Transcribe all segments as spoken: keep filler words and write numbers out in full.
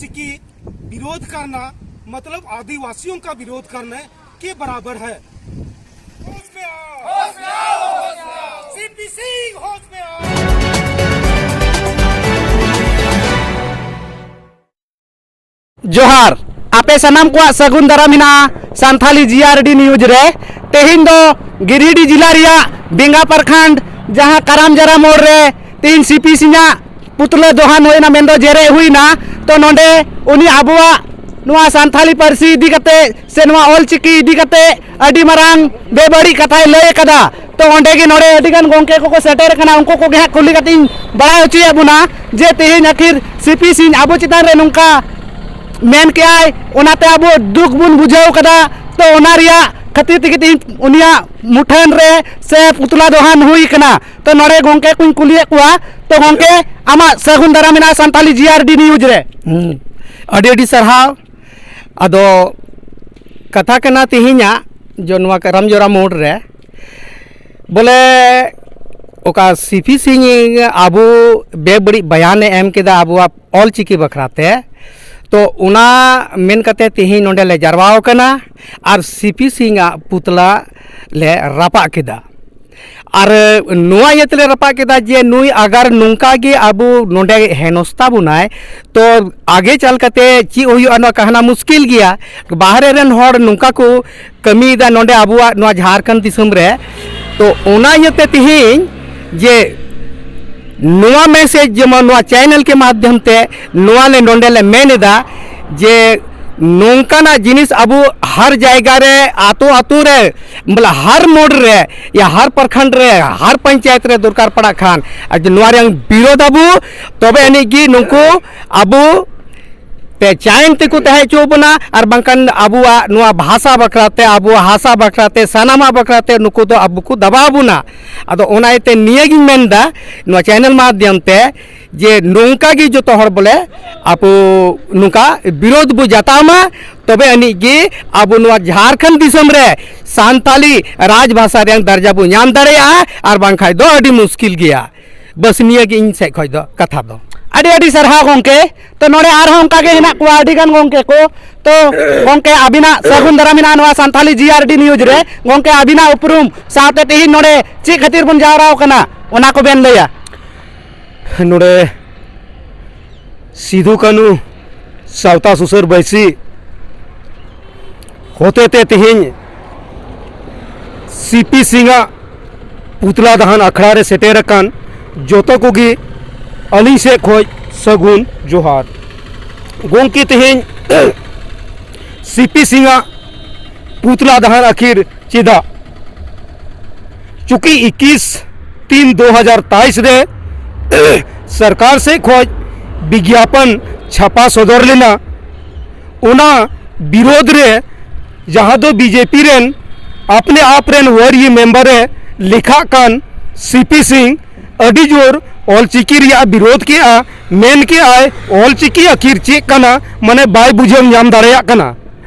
की विरोध करना मतलब आदिवासियों का विरोध करने के बराबर है। होश में आओ, होश में आओ, होश में आओ। सीपी सिंह होश में आओ। ᱡᱚᱦᱟᱨ, ᱟᱯᱮ ᱥᱟᱱᱟᱢ ᱠᱚᱣᱟᱜ ᱥᱟᱹᱜᱩᱱ ᱫᱟᱨᱟᱢ ᱢᱮᱱᱟᱜᱼᱟ ᱥᱟᱱᱛᱷᱟᱞᱤ ᱡᱤᱟᱨᱰᱤ ᱱᱤᱭᱩᱡᱽ ᱨᱮ᱾ ᱛᱮᱦᱮᱧ ᱫᱚ ᱜᱤᱨᱤᱰᱤ ᱡᱮᱞᱟ ᱨᱮᱭᱟᱜ ᱵᱮᱸᱜᱟ ᱯᱨᱚᱠᱷᱚᱸᱰ, ᱡᱟᱦᱟᱸ ᱠᱟᱨᱟᱢ ᱡᱟᱨᱟ ᱢᱳᱲ ᱨᱮ ᱛᱮᱦᱮᱧ ᱥᱤᱯᱤ ᱥᱤᱧᱟᱜ ᱯᱩᱛᱞᱟᱹ ᱫᱚᱦᱟᱱ ᱦᱩᱭᱱᱟ, ᱢᱮᱱᱫᱚ ᱡᱮᱨᱮᱫ ᱦᱩᱭᱱᱟ᱾ ᱛᱚ ᱱᱚᱰᱮ ᱩᱱᱤ ᱟᱵᱚᱣᱟᱜ ᱱᱚᱣᱟ ᱥᱟᱱᱛᱷᱟᱞᱤ ᱯᱟᱹᱨᱥᱤ ᱤᱫᱤ ᱠᱟᱛᱮ ᱥᱮ ᱱᱚᱣᱟ ᱚᱞ ᱪᱤᱠᱤ ᱤᱫᱤ ᱠᱟᱛᱮ ᱟᱹᱰᱤ ᱢᱟᱨᱟᱝ ᱵᱮᱵᱟᱹᱲᱤᱡ ᱠᱟᱛᱷᱟᱭ ᱞᱟᱹᱭ ᱟᱠᱟᱫᱟ᱾ ᱛᱚ ᱚᱸᱰᱮ ᱜᱮ ᱱᱚᱰᱮ ᱟᱹᱰᱤ ᱜᱟᱱ ᱜᱚᱢᱠᱮ ᱠᱚᱠᱚ ᱥᱮᱴᱮᱨ ᱟᱠᱟᱱᱟ, ᱩᱱᱠᱩ ᱠᱚᱜᱮ ᱦᱟᱸᱜ ᱠᱩᱞᱤ ᱠᱟᱛᱮ ᱤᱧ ᱵᱟᱲᱟᱭ ᱦᱚᱪᱚᱭᱮᱫ ᱵᱚᱱᱟ ᱡᱮ ᱛᱮᱦᱮᱧ ᱟᱹᱠᱷᱤᱨ ᱥᱤᱯᱤ ᱥᱤᱧ ᱟᱵᱚ ᱪᱮᱛᱟᱱ ᱨᱮ ᱱᱚᱝᱠᱟ ᱢᱮᱱ ᱠᱮᱜᱼᱟᱭ, ᱚᱱᱟᱛᱮ ᱟᱵᱚ ᱫᱩᱠ ᱵᱚᱱ ᱵᱩᱡᱷᱟᱹᱣ ᱠᱟᱫᱟ᱾ ᱛᱚ ᱚᱱᱟ ᱨᱮᱭᱟᱜ ᱠᱷᱟᱹᱛᱤᱨ ᱛᱮᱜᱮ ᱛᱮᱦᱮᱧ ᱩᱱᱤᱭᱟᱜ ᱢᱩᱴᱷᱟᱹᱱ ᱨᱮ ᱥᱮ ᱯᱩᱛᱞᱟ ᱫᱚᱦᱟᱱ ᱦᱩᱭ ᱠᱟᱱᱟ᱾ ᱛᱚ ᱱᱚᱰᱮ ᱜᱚᱢᱠᱮ ᱠᱚᱧ ᱠᱩᱞᱤᱭᱮᱫ ᱠᱚᱣᱟ᱾ ᱛᱚ ᱜᱚᱢᱠᱮ, ᱟᱢᱟᱜ ᱥᱟᱹᱜᱩᱱ ᱫᱟᱨᱟᱢ ᱢᱮᱱᱟᱜᱼᱟ ᱥᱟᱱᱛᱟᱞᱤ ᱡᱤᱟᱨᱰᱤ ᱱᱤᱭᱩᱡᱽ ᱨᱮ᱾ ᱦᱩᱸ᱾ ᱟᱹᱰᱤ ᱟᱹᱰᱤ ᱥᱟᱨᱦᱟᱣ᱾ ᱟᱫᱚ ᱠᱟᱛᱷᱟ ᱠᱟᱱᱟ ᱛᱮᱦᱮᱧᱟᱜ ᱡᱚ ᱱᱚᱣᱟ ᱠᱟᱨᱟᱢᱡᱚᱨᱟ ᱢᱳᱲ ᱨᱮ, ᱵᱚᱞᱮ ᱚᱠᱟ ᱥᱤᱯᱤ ᱥᱤᱝ ᱟᱵᱚ ᱵᱮᱵᱟᱹᱲᱤᱡ ᱵᱟᱭᱟᱱᱮ ᱮᱢ ᱠᱮᱫᱟ ᱟᱵᱚᱣᱟᱜ ᱚᱞ ᱪᱤᱠᱤ ᱵᱟᱠᱷᱨᱟ ᱛᱮ, ᱛᱚ ᱚᱱᱟ ᱢᱮᱱ ᱠᱟᱛᱮ ᱛᱮᱦᱮᱧ ᱱᱚᱰᱮ ᱞᱮ ᱡᱟᱨᱣᱟ ᱟᱠᱟᱱᱟ᱾ ᱟᱨ ᱥᱤᱯᱤ ᱥᱤᱝ ᱟᱜ ᱯᱩᱛᱞᱟ ᱞᱮ ᱨᱟᱯᱟᱜ ᱠᱮᱫᱟ᱾ ᱟᱨ ᱱᱚᱣᱟ ᱤᱭᱟᱹ ᱛᱮᱞᱮ ᱨᱟᱯᱟᱜ ᱠᱮᱫᱟ ᱡᱮ ᱱᱩᱭ ᱟᱜᱟᱨ ᱱᱚᱝᱠᱟ ᱜᱮ ᱟᱵᱚ ᱱᱚᱰᱮ ᱦᱮᱱᱚᱥᱛᱟ ᱵᱚᱱᱟᱭ, ᱛᱚ ᱟᱜᱮ ᱪᱟᱞ ᱠᱟᱛᱮ ᱪᱮᱫ ᱦᱩᱭᱩᱜᱼᱟ, ᱱᱚᱣᱟ ᱠᱟᱦᱱᱟ ᱢᱩᱥᱠᱤᱞ ᱜᱮᱭᱟ᱾ ᱵᱟᱦᱨᱮ ᱨᱮᱱ ᱦᱚᱲ ᱱᱚᱝᱠᱟ ᱠᱚ ᱠᱟᱹᱢᱤᱭᱮᱫᱟ ᱱᱚᱰᱮ ᱟᱵᱚᱣᱟᱜ ᱱᱚᱣᱟ ᱡᱷᱟᱲᱠᱷᱚᱸᱰ ᱫᱤᱥᱚᱢ ᱨᱮ᱾ ᱛᱚ ᱚᱱᱟ ᱤᱭᱟᱹᱛᱮ ᱛᱮᱦᱮᱧ ᱡᱮ ᱱᱚᱣᱟ ᱢᱮᱥᱮᱡᱽ ᱡᱮᱢᱚᱱ ᱱᱚᱣᱟ ᱪᱮᱱᱮᱞ ᱠᱮ ᱢᱟᱫᱽᱫᱷᱚᱢ ᱛᱮ ᱱᱚᱣᱟ ᱞᱮ ᱱᱚᱰᱮ ᱞᱮ ᱢᱮᱱ ᱮᱫᱟ ᱡᱮ ᱱᱚᱝᱠᱟᱱᱟᱜ ᱡᱤᱱᱤᱥ ᱟᱵᱚ ᱦᱟᱨ ᱡᱟᱭᱜᱟ ᱨᱮ, ᱟᱛᱳ ᱟᱛᱳ ᱨᱮ, ᱢᱚᱛᱞᱚᱵ ᱦᱟᱨ ᱢᱳᱲ ᱨᱮ, ᱭᱟ ᱦᱟᱨ ᱯᱨᱚᱠᱷᱚᱸᱰ ᱨᱮ, ᱦᱟᱨ ᱯᱚᱧᱪᱟᱭᱮᱛ ᱨᱮ ᱫᱚᱨᱠᱟᱨ ᱯᱟᱲᱟᱜ ᱠᱷᱟᱱ, ᱟᱨ ᱡᱩᱫᱤ ᱱᱚᱣᱟ ᱨᱮᱭᱟᱝ ᱵᱤᱨᱳᱫᱷ ᱟᱵᱚ, ᱛᱚᱵᱮ ᱟᱹᱱᱤᱡ ᱜᱮ ᱱᱩᱠᱩ ᱟᱵᱚ ᱛᱮ ᱪᱟᱭᱮᱱ ᱛᱮᱠᱚ ᱛᱟᱦᱮᱸ ᱦᱚᱪᱚ ᱵᱚᱱᱟ, ᱟᱨ ᱵᱟᱝᱠᱷᱟᱱ ᱟᱵᱚᱣᱟᱜ ᱱᱚᱣᱟ ᱵᱷᱟᱥᱟ ᱵᱟᱠᱷᱨᱟ ᱛᱮ, ᱟᱵᱚᱣᱟᱜ ᱦᱟᱥᱟ ᱵᱟᱠᱷᱨᱟ ᱛᱮ, ᱥᱟᱱᱟᱢᱟᱜ ᱵᱟᱠᱷᱨᱟ ᱛᱮ ᱱᱩᱠᱩ ᱫᱚ ᱟᱵᱚ ᱠᱚ ᱫᱟᱵᱟᱣ ᱵᱚᱱᱟ᱾ ᱟᱫᱚ ᱚᱱᱟ ᱤᱭᱟᱹᱛᱮ ᱱᱤᱭᱟᱹ ᱜᱤᱧ ᱢᱮᱱᱫᱟ ᱱᱚᱣᱟ ᱪᱮᱱᱮᱞ ᱢᱟᱫᱽᱫᱷᱚᱢ ᱛᱮ, ᱡᱮ ᱱᱚᱝᱠᱟ ᱜᱮ ᱡᱚᱛᱚ ᱦᱚᱲ ᱵᱚᱞᱮ ᱟᱵᱚ ᱱᱚᱝᱠᱟ ᱵᱤᱨᱳᱫᱷ ᱵᱚ ᱡᱟᱛᱟᱣ ᱢᱟ, ᱛᱚᱵᱮ ᱟᱹᱱᱤᱡ ᱜᱮ ᱟᱵᱚ ᱱᱚᱣᱟ ᱡᱷᱟᱲᱠᱷᱚᱸᱰ ᱫᱤᱥᱚᱢ ᱨᱮ ᱥᱟᱱᱛᱟᱞᱤ ᱨᱟᱡᱽ ᱵᱷᱟᱥᱟ ᱨᱮᱭᱟᱜ ᱫᱟᱨᱡᱟ ᱵᱚ ᱧᱟᱢ ᱫᱟᱲᱮᱭᱟᱜᱼᱟ, ᱟᱨ ᱵᱟᱝᱠᱷᱟᱡ ᱫᱚ ᱟᱹᱰᱤ ᱢᱩᱥᱠᱤᱞ ᱜᱮᱭᱟ᱾ ᱵᱟᱥ ᱱᱤᱭᱟᱹ ᱜᱮ ᱤᱧ ᱥᱮᱫ ᱠᱷᱚᱡ ᱫᱚ ᱠᱟᱛᱷᱟ ᱫᱚ᱾ ᱟᱹᱰᱤ ᱟᱹᱰᱤ ᱥᱟᱨᱦᱟᱣ ᱜᱚᱢᱠᱮ᱾ ᱛᱚ, ᱱᱚᱰᱮ ᱟᱨᱦᱚᱸ ᱚᱱᱠᱟ ᱜᱮ ᱦᱮᱱᱟᱜ ᱠᱚᱣᱟ ᱟᱹᱰᱤ ᱜᱟᱱ ᱜᱚᱢᱠᱮ ᱠᱚ᱾ ᱛᱚ, ᱜᱚᱢᱠᱮ, ᱟᱹᱵᱤᱱᱟᱜ ᱥᱟᱹᱜᱩᱱ ᱫᱟᱨᱟᱢ ᱢᱮᱱᱟᱜᱼᱟ ᱱᱚᱣᱟ ᱥᱟᱱᱛᱷᱟᱞᱤ ᱡᱤ ᱟᱨ ᱰᱤ ᱱᱤᱭᱩᱡᱽ ᱨᱮ᱾ ᱜᱚᱢᱠᱮ, ᱟᱹᱵᱤᱱᱟᱜ ᱩᱯᱨᱩᱢ ᱥᱟᱶᱛᱮ ᱛᱮᱦᱮᱧ ᱱᱚᱰᱮ ᱪᱮᱫ ᱠᱷᱟᱹᱛᱤᱨ ᱵᱚᱱ ᱡᱟᱣᱨᱟ ᱟᱠᱟᱱᱟ, ᱚᱱᱟ ᱠᱚᱵᱮᱱ ᱞᱟᱹᱭᱟ᱾ ᱱᱚᱰᱮ ᱥᱤᱫᱷᱩ ᱠᱟᱹᱱᱦᱩ ᱥᱟᱶᱛᱟ ᱥᱩᱥᱟᱹᱨ ᱵᱟᱹᱭᱥᱤ ᱦᱚᱛᱮᱛᱮ ᱛᱮᱦᱮᱧ ᱥᱤ ᱯᱤ ᱥᱤᱝ ᱟᱜ ᱯᱩᱛᱞᱟ ᱫᱟᱦᱟᱱ ᱟᱠᱷᱲᱟ ᱨᱮ ᱥᱮᱴᱮᱨ ᱟᱠᱟᱱ ᱡᱚᱛᱚ ᱠᱚᱜᱮ ᱟᱹᱞᱤᱧ ᱥᱮᱫ ᱠᱷᱚᱱ ᱥᱟᱹᱜᱩᱱ ᱡᱚᱦᱟᱨ᱾ ᱜᱚᱢᱠᱮ, ᱛᱮᱦᱮᱧ ᱥᱤ ᱯᱤ ᱥᱤᱝ ᱟᱜ ᱯᱩᱛᱞᱟ ᱫᱟᱦᱟᱱ ᱟᱹᱠᱷᱤᱨ ᱪᱮᱫᱟᱜ? ᱪᱩᱸᱠᱤ ᱤᱠᱤᱥ ᱛᱤᱱ ᱫᱩ ᱦᱟᱡᱟᱨ ᱛᱮᱭᱤᱥ ᱨᱮ ᱥᱚᱨᱠᱟᱨ ᱥᱮᱫ ᱠᱷᱚᱱ ᱵᱤᱜᱽᱭᱟᱯᱚᱱ ᱪᱷᱟᱯᱟ ᱥᱚᱫᱚᱨ ᱞᱮᱱᱟ, ᱚᱱᱟ ᱵᱤᱨᱳᱫᱷ ᱨᱮ ᱡᱟᱦᱟᱸ ᱫᱚ ᱵᱤ ᱡᱮ ᱯᱤ ᱨᱮᱱ ᱟᱯᱱᱮ ᱟᱯ ᱨᱮᱱ ᱣᱟᱹᱨᱤᱭᱟᱹ ᱢᱮᱢᱵᱟᱨ ᱮ ᱞᱮᱠᱷᱟᱜ ᱠᱟᱱ ᱥᱤ ᱯᱤ ᱥᱤᱝ ᱟᱹᱰᱤ ᱡᱳᱨ ᱚᱞᱪᱤᱠᱤ ᱨᱮᱭᱟᱜ ᱵᱤᱨᱳᱫᱷ ᱠᱮᱜᱼᱟ, ᱢᱮᱱ ᱠᱮᱜᱼᱟᱭ, "ᱚᱞᱪᱤᱠᱤ ᱟᱹᱠᱷᱤᱨ ᱪᱮᱫ ᱠᱟᱱᱟ?" ᱢᱟᱱᱮ, ᱵᱟᱭ ᱵᱩᱡᱷᱟᱹᱣ ᱧᱟᱢ ᱫᱟᱲᱮᱭᱟᱜ ᱠᱟᱱᱟ᱾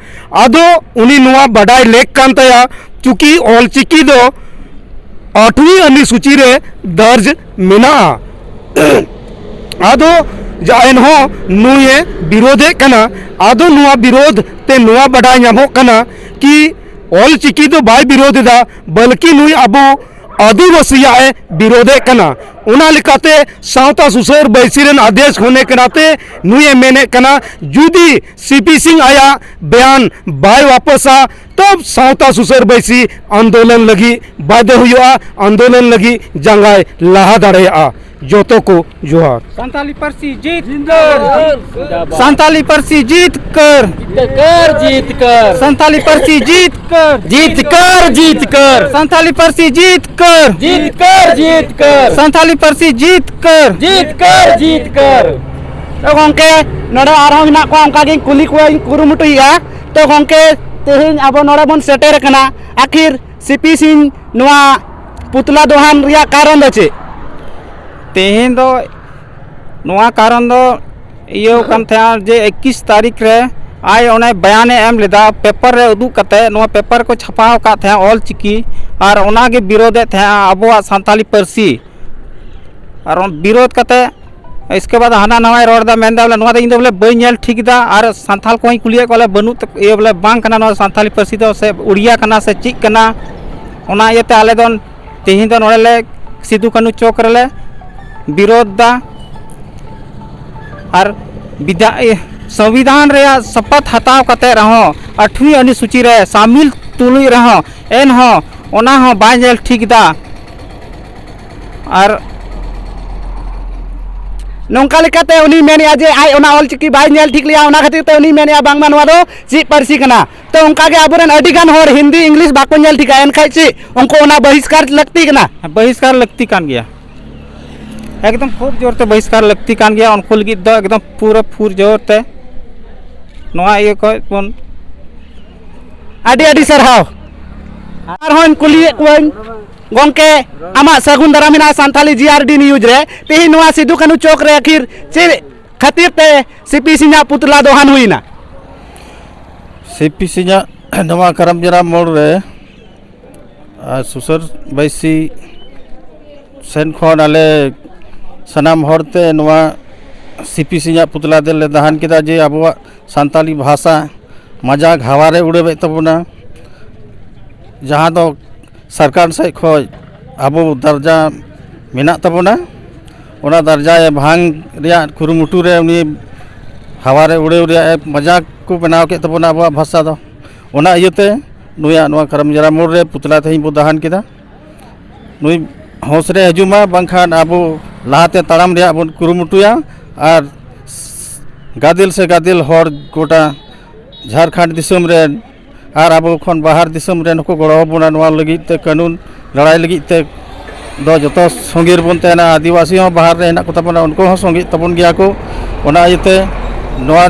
ᱟᱫᱚ ᱩᱱᱤ ᱱᱚᱣᱟ ᱵᱟᱰᱟᱭ ᱞᱮᱠ ᱠᱟᱱ ᱛᱟᱭᱟ, ᱪᱩᱸᱠᱤ ᱚᱞᱪᱤᱠᱤ ᱫᱚ ᱟᱴᱷᱣᱤ ᱟᱹᱱᱩᱥᱩᱪᱤ ᱨᱮ ᱫᱟᱨᱡᱽ ᱢᱮᱱᱟᱜᱼᱟ᱾ ᱟᱫᱚ ᱡᱟ-, ᱮᱱᱦᱚᱸ ᱱᱩᱭᱮ ᱵᱤᱨᱳᱫᱷᱮᱫ ᱠᱟᱱᱟ᱾ ᱟᱫᱚ ᱱᱚᱣᱟ ᱵᱤᱨᱳᱫᱷ ᱛᱮ ᱱᱚᱣᱟ ᱵᱟᱰᱟᱭ ᱧᱟᱢᱚᱜ ᱠᱟᱱᱟ ᱠᱤ ᱚᱞᱪᱤᱠᱤ ᱫᱚ ᱵᱟᱭ ᱵᱤᱨᱳᱫᱷ ᱮᱫᱟ, ᱵᱚᱞᱠᱤ ᱱᱩᱭ ᱟᱵᱚ ᱟᱹᱫᱤᱵᱟᱹᱥᱤᱭᱟᱜ ᱮ ᱵᱤᱨᱳᱫᱷᱮᱫ ᱠᱟᱱᱟ᱾ ᱚᱱᱟ ᱞᱮᱠᱟᱛᱮ ᱥᱟᱶᱛᱟ ᱥᱩᱥᱟᱹᱨ ᱵᱟᱹᱭᱥᱤ ᱨᱮᱱ ᱟᱫᱮᱥ ᱦᱚᱱᱮ ᱠᱟᱱᱟᱛᱮ ᱱᱩᱭᱮ ᱢᱮᱱᱮᱫ ᱠᱟᱱᱟ, ᱡᱩᱫᱤ ᱥᱤ ᱯᱤ ᱥᱤᱝ ᱟᱭᱟᱜ ᱵᱮᱭᱟᱱ ᱵᱟᱭ ᱣᱟᱯᱚᱥᱟ, ᱛᱚᱵ ᱥᱟᱶᱛᱟ ᱥᱩᱥᱟᱹᱨ ᱵᱟᱹᱭᱥᱤ ᱟᱱᱫᱳᱞᱚᱱ ᱞᱟᱹᱜᱤᱫ ᱵᱟᱫᱷᱭᱚ ᱦᱩᱭᱩᱜᱼᱟ, ᱟᱱᱫᱳᱞᱚᱱ ᱞᱟᱹᱜᱤᱫ ᱡᱟᱸᱜᱟᱭ ᱞᱟᱦᱟ ᱫᱟᱲᱮᱭᱟᱜᱼᱟ᱾ ᱡᱚᱛᱚ ᱠᱚ ᱡᱚᱦᱟᱨ᱾ ᱥᱟᱱᱛᱟᱞᱤ ᱯᱟᱹᱨᱥᱤ ᱡᱤᱛᱠᱟᱹᱨ᱾ ᱥᱟᱱᱛᱟᱞᱤ ᱯᱟᱹᱨᱥᱤ ᱡᱤᱛᱠᱟᱹᱨ᱾ ᱡᱤᱛᱠᱟᱹᱨ, ᱡᱤᱛᱠᱟᱹᱨ᱾ ᱥᱟᱱᱛᱟᱞᱤ ᱯᱟᱹᱨᱥᱤ ᱡᱤᱛᱠᱟᱹᱨ᱾ ᱡᱤᱛᱠᱟᱹᱨ, ᱡᱤᱛᱠᱟᱹᱨ᱾ ᱥᱟᱱᱛᱟᱞᱤ ᱯᱟᱹᱨᱥᱤ ᱡᱤᱛᱠᱟᱹᱨ᱾ ᱡᱤᱛᱠᱟᱹᱨ, ᱡᱤᱛᱠᱟᱹᱨ᱾ ᱥᱟᱱᱛᱟᱞᱤ ᱯᱟᱹᱨᱥᱤ ᱡᱤᱛᱠᱟᱹᱨ᱾ ᱡᱤᱛᱠᱟᱹᱨ, ᱡᱤᱛᱠᱟᱹᱨ᱾ ᱛᱚ ᱜᱚᱢᱠᱮ, ᱱᱚᱰᱮ ᱟᱨᱦᱚᱸ ᱢᱮᱱᱟᱜ ᱠᱚᱣᱟ, ᱚᱱᱠᱟ ᱜᱤᱧ ᱠᱩᱞᱤ ᱠᱚᱣᱟᱧ ᱠᱩᱨᱩᱢᱩᱴᱩᱭᱮᱫᱼᱟ᱾ ᱛᱚ ᱜᱚᱢᱠᱮ, ᱛᱮᱦᱮᱧ ᱟᱵᱚ ᱱᱚᱰᱮ ᱵᱚᱱ ᱥᱮᱴᱮᱨ ᱟᱠᱟᱱᱟ, ᱟᱹᱠᱷᱤᱨ ᱥᱤ ᱯᱤ ᱥᱤᱝ ᱱᱚᱣᱟ ᱯᱩᱛᱞᱟ ᱫᱚᱦᱟᱱ ᱨᱮᱭᱟᱜ ᱠᱟᱨᱚᱱ ᱫᱚ ᱪᱮᱫ? ᱛᱮᱦᱮᱧ ᱫᱚ ᱱᱚᱣᱟ ᱠᱟᱨᱚᱱ ᱫᱚ ᱤᱭᱟᱹ ᱠᱟᱱ ᱛᱟᱦᱮᱸᱫ ᱡᱮ ᱮᱠᱤᱥ ᱛᱟᱹᱨᱤᱠᱷ ᱨᱮ ᱟᱡ ᱚᱱᱮ ᱵᱟᱭᱟᱱᱮ ᱮᱢ ᱞᱮᱫᱟ, ᱯᱮᱯᱟᱨ ᱨᱮ ᱩᱫᱩᱜ ᱠᱟᱛᱮ, ᱱᱚᱣᱟ ᱯᱮᱯᱟᱨ ᱠᱚ ᱪᱷᱟᱯᱟᱣ ᱟᱠᱟᱫ ᱛᱟᱦᱮᱸᱫ ᱚᱞ ᱪᱤᱠᱤ, ᱟᱨ ᱚᱱᱟᱜᱮ ᱵᱤᱨᱳᱫᱮᱫ ᱛᱟᱦᱮᱸᱫ ᱟᱵᱚᱣᱟᱜ ᱥᱟᱱᱛᱟᱞᱤ ᱯᱟᱹᱨᱥᱤ᱾ ᱟᱨ ᱚᱱ-, ᱵᱤᱨᱳᱫ ᱠᱟᱛᱮ ᱤᱥᱠᱮ ᱵᱟᱫ ᱦᱟᱱᱟ ᱱᱟᱣᱟᱭ ᱨᱚᱲ ᱮᱫᱟ, ᱢᱮᱱᱫᱟ ᱵᱚᱞᱮ ᱱᱚᱣᱟ ᱫᱚ ᱤᱧ ᱫᱚ ᱵᱚᱞᱮ ᱵᱟᱹᱧ ᱧᱮᱞ ᱴᱷᱤᱠ ᱮᱫᱟ᱾ ᱟᱨ ᱥᱟᱱᱛᱟᱲ ᱠᱚᱦᱚᱸᱧ ᱠᱩᱞᱤᱭᱮᱫ ᱠᱚᱣᱟ, ᱵᱚᱞᱮ ᱵᱟᱹᱱᱩᱜ ᱛᱟᱠᱚ, ᱤᱭᱟᱹ ᱵᱚᱞᱮ ᱵᱟᱝ ᱠᱟᱱᱟ ᱱᱚᱣᱟ ᱥᱟᱱᱛᱟᱲᱤ ᱯᱟᱹᱨᱥᱤ ᱫᱚ, ᱥᱮ ᱩᱲᱤᱭᱟ ᱠᱟᱱᱟ ᱥᱮ ᱪᱮᱫ ᱠᱟᱱᱟ? ᱚᱱᱟ ᱤᱭᱟᱹᱛᱮ ᱟᱞᱮ ᱫᱚ ᱛᱮᱦᱮᱧ ᱫᱚ ᱱᱚᱰᱮ ᱞᱮ ᱥᱤᱫᱩ ᱠᱟᱹᱱᱦᱩ ᱪᱚᱠ ᱨᱮᱞᱮ ᱵᱤᱨᱳᱫᱷ ᱫᱟ᱾ ᱟᱨ ᱵᱤᱫᱷᱟ-, ᱤᱭᱟᱹ, ᱥᱚᱝᱵᱤᱫᱷᱟᱱ ᱨᱮᱭᱟᱜ ᱥᱚᱯᱚᱛ ᱦᱟᱛᱟᱣ ᱠᱟᱛᱮ ᱨᱮᱦᱚᱸ, ᱟᱴᱷᱣᱤ ᱚᱱᱩᱥᱩᱪᱤ ᱨᱮ ᱥᱟᱢᱤᱞ ᱛᱩᱞᱩᱡ ᱨᱮᱦᱚᱸ, ᱮᱱᱦᱚᱸ ᱚᱱᱟ ᱦᱚᱸ ᱵᱟᱭ ᱧᱮᱞ ᱴᱷᱤᱠ ᱮᱫᱟ᱾ ᱟᱨ ᱱᱚᱝᱠᱟ ᱞᱮᱠᱟᱛᱮ ᱩᱱᱤ ᱢᱮᱱᱮᱫᱼᱟ ᱡᱮ ᱟᱡ ᱚᱱᱟ ᱚᱞᱪᱤᱠᱤ ᱵᱟᱭ ᱧᱮᱞ ᱴᱷᱤᱠ ᱞᱮᱜᱼᱟ, ᱚᱱᱟ ᱠᱷᱟᱹᱛᱤᱨ ᱛᱮ ᱩᱱᱤ ᱢᱮᱱᱮᱫᱼᱟ ᱵᱟᱝᱢᱟ ᱱᱚᱣᱟ ᱫᱚ ᱪᱮᱫ ᱯᱟᱹᱨᱥᱤ ᱠᱟᱱᱟ᱾ ᱛᱚ ᱚᱱᱠᱟ ᱜᱮ ᱟᱵᱚᱨᱮᱱ ᱟᱹᱰᱤ ᱜᱟᱱ ᱦᱚᱲ ᱦᱤᱱᱫᱤ, ᱤᱝᱞᱤᱥ ᱵᱟᱠᱚ ᱧᱮᱞ ᱴᱷᱤᱠᱟ, ᱮᱱᱠᱷᱟᱡ ᱪᱮᱫ ᱩᱱᱠᱩ ᱚᱱᱟ ᱵᱚᱦᱤᱥᱠᱟᱨ ᱞᱟᱹᱠᱛᱤ ᱠᱟᱱᱟ? ᱵᱚᱦᱤᱥᱠᱟᱨ ᱞᱟᱹᱠᱛᱤ ᱠᱟᱱ ᱜᱮᱭᱟ, ᱮᱠᱫᱚᱢ ᱠᱷᱩᱵ ᱡᱳᱨ ᱛᱮ ᱵᱚᱦᱤᱥᱠᱟᱨ ᱞᱟᱹᱠᱛᱤ ᱠᱟᱱ ᱜᱮᱭᱟ᱾ ᱩᱱᱠᱩ ᱞᱟᱹᱜᱤᱫ ᱫᱚ ᱮᱠᱫᱚᱢ ᱯᱩᱨᱟᱹ ᱯᱷᱩᱨ ᱡᱳᱨ ᱛᱮ ᱱᱚᱣᱟ ᱤᱭᱟᱹ ᱠᱷᱚᱡ ᱵᱚᱱ ᱟᱹᱰᱤ ᱟᱹᱰᱤ ᱥᱟᱨᱦᱟᱣ᱾ ᱟᱨᱦᱚᱸᱧ ᱠᱩᱞᱤᱭᱮᱫ ᱠᱚᱣᱟᱧ, ᱜᱚᱢᱠᱮ, ᱟᱢᱟᱜ ᱥᱟᱹᱜᱩᱱ ᱫᱟᱨᱟᱢ ᱢᱮᱱᱟᱜᱼᱟ ᱥᱟᱱᱛᱷᱟᱞᱤ ᱡᱤ ᱟᱨ ᱰᱤ ᱱᱤᱭᱩᱡᱽ ᱨᱮ᱾ ᱛᱮᱦᱮᱧ ᱱᱚᱣᱟ ᱥᱤᱫᱩ ᱠᱟᱹᱱᱦᱩ ᱪᱚᱠ ᱨᱮ ᱟᱹᱠᱷᱤᱨ ᱪᱮᱫ ᱠᱷᱟᱹᱛᱤᱨ ᱛᱮ ᱥᱤ ᱯᱤ ᱥᱤᱝ ᱟᱜ ᱯᱩᱛᱞᱟ ᱫᱚᱦᱟᱱ ᱦᱩᱭᱱᱟ? ᱥᱤ ᱯᱤ ᱥᱤᱝ ᱟᱜ ᱱᱚᱣᱟ ᱠᱟᱨᱟᱢ ᱡᱟᱨᱟᱢ ᱢᱳᱲ ᱨᱮ ᱟᱨ ᱥᱩᱥᱟᱹᱨ ᱵᱟᱹᱭᱥᱤ ᱥᱮᱱ ᱠᱷᱚᱱ ᱟᱞᱮ ᱥᱟᱱᱟᱢ ᱦᱚᱲᱛᱮ ᱱᱚᱣᱟ ᱥᱤ ᱯᱤ ᱥᱤᱝ ᱟᱜ ᱯᱩᱛᱞᱟ ᱫᱚᱞᱮ ᱫᱟᱦᱟᱱ ᱠᱮᱫᱟ, ᱡᱮ ᱟᱵᱚᱣᱟᱜ ᱥᱟᱱᱛᱟᱞᱤ ᱵᱷᱟᱥᱟ ᱢᱟᱡᱟᱠ ᱦᱟᱣᱟ ᱨᱮ ᱩᱰᱟᱹᱣᱮᱫ ᱛᱟᱵᱚᱱᱟ, ᱡᱟᱦᱟᱸ ᱫᱚ ᱥᱚᱨᱠᱟᱨ ᱥᱮᱫ ᱠᱷᱚᱱ ᱟᱵᱚ ᱫᱟᱨᱡᱟ ᱢᱮᱱᱟᱜ ᱛᱟᱵᱚᱱᱟ, ᱚᱱᱟ ᱫᱟᱨᱡᱟ ᱵᱷᱟᱝ ᱨᱮᱭᱟᱜ ᱠᱩᱨᱩᱢᱩᱴᱩ ᱨᱮ ᱩᱱᱤ ᱦᱟᱣᱟ ᱨᱮ ᱩᱰᱟᱹᱣ ᱨᱮᱭᱟᱜ ᱢᱟᱡᱟᱠ ᱠᱚ ᱵᱮᱱᱟᱣ ᱠᱮᱫ ᱛᱟᱵᱚᱱᱟ ᱟᱵᱚᱣᱟᱜ ᱵᱷᱟᱥᱟ ᱫᱚ᱾ ᱚᱱᱟ ᱤᱭᱟᱹᱛᱮ ᱱᱩᱭᱟᱜ ᱱᱚᱣᱟ ᱠᱟᱨᱟᱢ ᱡᱟᱨᱟ ᱢᱳᱲ ᱨᱮ ᱯᱩᱛᱞᱟ ᱛᱮᱦᱮᱧ ᱵᱚ ᱫᱟᱦᱟᱱ ᱠᱮᱫᱟ᱾ ᱱᱩᱭ ᱦᱳᱥ ᱨᱮ ᱦᱤᱡᱩᱜ ᱢᱟ, ᱵᱟᱝᱠᱷᱟᱱ ᱟᱵᱚ ᱞᱟᱦᱟᱛᱮ ᱛᱟᱲᱟᱢ ᱨᱮᱭᱟᱜ ᱵᱚᱱ ᱠᱩᱨᱩᱢᱩᱴᱩᱭᱟ᱾ ᱟᱨ ᱜᱟᱫᱮᱞ ᱥᱮ ᱜᱟᱫᱮᱞ ᱦᱚᱲ ᱜᱚᱴᱟ ᱡᱷᱟᱲᱠᱷᱚᱸᱰ ᱫᱤᱥᱚᱢ ᱨᱮᱱ ᱟᱨ ᱟᱵᱚ ᱠᱷᱚᱱ ᱵᱟᱦᱟᱨ ᱫᱤᱥᱚᱢ ᱨᱮᱱ ᱦᱚᱸᱠᱚ ᱜᱚᱲᱚ ᱟᱵᱚᱱᱟ ᱱᱚᱣᱟ ᱞᱟᱹᱜᱤᱫ ᱛᱮ, ᱠᱟᱹᱱᱩᱱ ᱞᱟᱲᱟᱭ ᱞᱟᱹᱜᱤᱫ ᱛᱮ ᱫᱚ ᱡᱚᱛᱚ ᱥᱚᱸᱜᱮ ᱨᱮᱵᱚᱱ ᱛᱟᱦᱮᱱᱟ᱾ ᱟᱹᱫᱤᱵᱟᱹᱥᱤ ᱦᱚᱸ ᱵᱟᱦᱟᱨ ᱨᱮ ᱦᱮᱱᱟᱜ ᱠᱚᱛᱟ ᱵᱚᱱᱟ, ᱩᱱᱠᱩ ᱦᱚᱸ ᱥᱚᱸᱜᱮ ᱛᱟᱵᱚᱱ ᱜᱮᱭᱟ ᱠᱚ᱾ ᱚᱱᱟ ᱤᱭᱟᱹᱛᱮ ᱱᱚᱣᱟ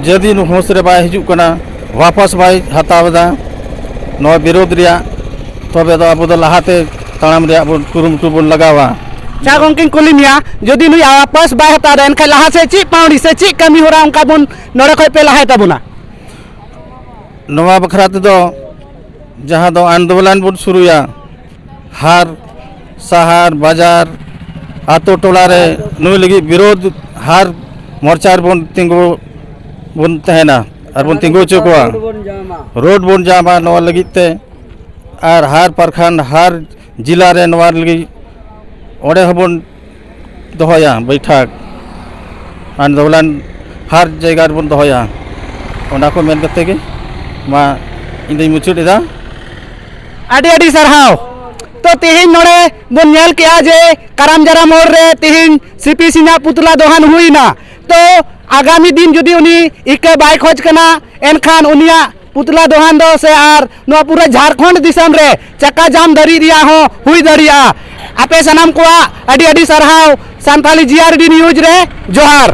ᱡᱩᱫᱤ ᱱᱩ ᱦᱳᱥ ᱨᱮ ᱵᱟᱭ ᱦᱤᱡᱩᱜ ᱠᱟᱱᱟ, ᱣᱟᱯᱟᱥ ᱵᱟᱭ ᱦᱟᱛᱟᱣ ᱮᱫᱟ ᱱᱚᱣᱟ ᱵᱤᱨᱳᱫᱷ ᱨᱮᱭᱟᱜ, ᱛᱚᱵᱮ ᱫᱚ ᱟᱵᱚ ᱫᱚ ᱞᱟᱦᱟᱛᱮ ᱛᱟᱲᱟᱢ ᱨᱮᱭᱟᱜ ᱵᱚᱱ ᱠᱩᱨᱩᱢᱩᱴᱩ ᱵᱚᱱ ᱞᱟᱜᱟᱣᱟ᱾ ᱟᱪᱪᱷᱟ ᱜᱚᱢᱠᱮᱧ ᱠᱩᱞᱤ ᱢᱮᱭᱟ, ᱡᱩᱫᱤ ᱱᱩᱭ ᱣᱟᱯᱟᱥ ᱵᱟᱭ ᱦᱟᱛᱟᱣ ᱮᱫᱟ, ᱮᱱᱠᱷᱟᱱ ᱞᱟᱦᱟ ᱥᱮᱫ ᱪᱮᱫ ᱯᱟᱹᱣᱲᱤ ᱥᱮ ᱪᱮᱫ ᱠᱟᱹᱢᱤ ᱦᱚᱨᱟ ᱚᱱᱠᱟ ᱵᱚᱱ ᱱᱚᱰᱮ ᱠᱷᱚᱡ ᱯᱮ ᱞᱟᱦᱟᱭ ᱛᱟᱵᱚᱱᱟ? ᱱᱚᱣᱟ ᱵᱟᱠᱷᱨᱟ ᱛᱮᱫᱚ ᱡᱟᱦᱟᱸ ᱫᱚ ᱟᱱᱫᱳᱞᱚᱱ ᱵᱚᱱ ᱥᱩᱨᱩᱭᱟ, ᱦᱟᱨ ᱥᱟᱦᱟᱨ ᱵᱟᱡᱟᱨ ᱟᱛᱳ ᱴᱚᱞᱟ ᱨᱮ ᱱᱩᱭ ᱞᱟᱹᱜᱤᱫ ᱵᱤᱨᱳᱫᱷ ᱦᱟᱨ ᱢᱚᱨᱪᱟ ᱨᱮᱵᱚᱱ ᱛᱤᱸᱜᱩ ᱵᱚᱱ ᱛᱟᱦᱮᱱᱟ ᱟᱨ ᱵᱚᱱ ᱛᱤᱸᱜᱩ ᱦᱚᱪᱚ ᱠᱚᱣᱟ᱾ ᱨᱳᱰ ᱵᱚᱱ ᱧᱟᱢᱟ ᱱᱚᱣᱟ ᱞᱟᱹᱜᱤᱫ ᱛᱮ, ᱟᱨ ᱦᱟᱨ ᱯᱨᱚᱠᱷᱚᱸᱰ, ᱦᱟᱨ ᱡᱮᱞᱟ ᱨᱮ ᱱᱚᱣᱟ ᱞᱟᱹᱜᱤᱫ ᱚᱸᱰᱮ ᱦᱚᱸᱵᱚᱱ ᱫᱚᱦᱚᱭᱟ ᱵᱳᱭᱴᱷᱟᱠ, ᱟᱱᱫᱳᱞᱚᱱ ᱦᱟᱨ ᱡᱟᱭᱜᱟ ᱨᱮᱵᱚᱱ ᱫᱚᱦᱚᱭᱟ᱾ ᱚᱱᱟ ᱠᱚ ᱢᱮᱱ ᱠᱟᱛᱮ ᱜᱮ ᱢᱟ ᱤᱧ ᱫᱩᱧ ᱢᱩᱪᱟᱹᱫ ᱮᱫᱟ᱾ ᱟᱹᱰᱤ ᱟᱹᱰᱤ ᱥᱟᱨᱦᱟᱣ᱾ ᱛᱚ, ᱛᱮᱦᱮᱧ ᱱᱚᱰᱮ ᱵᱚᱱ ᱧᱮᱞ ᱠᱮᱜᱼᱟ ᱡᱮ ᱠᱟᱨᱟᱢ ᱡᱟᱨᱟ ᱢᱳᱲ ᱨᱮ ᱛᱮᱦᱮᱧ ᱥᱤᱯᱤ ᱥᱤᱝ ᱟᱜ ᱯᱩᱛᱞᱟ ᱫᱚᱦᱟᱱ ᱦᱩᱭᱱᱟ᱾ ᱛᱚ, ᱟᱜᱟᱢᱤ ᱫᱤᱱ ᱡᱩᱫᱤ ᱩᱱᱤ ᱤᱠᱟᱹ ᱵᱟᱭ ᱠᱷᱚᱡᱽ ᱠᱟᱱᱟ, ᱮᱱᱠᱷᱟᱱ ᱩᱱᱤᱭᱟᱜ ᱯᱩᱛᱞᱟ ᱫᱚᱦᱟᱱ ᱫᱚ ᱥᱮ ᱟᱨ ᱱᱚᱣᱟ ᱯᱩᱨᱟᱹ ᱡᱷᱟᱲᱠᱷᱚᱸᱰ ᱫᱤᱥᱚᱢ ᱨᱮ ᱪᱟᱠᱟ ᱡᱟᱢ ᱫᱟᱹᱨᱤ ᱨᱮᱭᱟᱜ ᱦᱚᱸ ᱦᱩᱭ ᱫᱟᱲᱮᱭᱟᱜᱼᱟ᱾ ᱟᱯᱮ ᱥᱟᱱᱟᱢ ᱠᱚᱣᱟᱜ ᱟᱹᱰᱤ ᱟᱹᱰᱤ ᱥᱟᱨᱦᱟᱣ᱾ ᱥᱟᱱᱛᱟᱞᱤ ᱡᱤ ᱟᱨ ᱰᱤ ᱱᱤᱭᱩᱡᱽ ᱨᱮ ᱡᱚᱦᱟᱨ᱾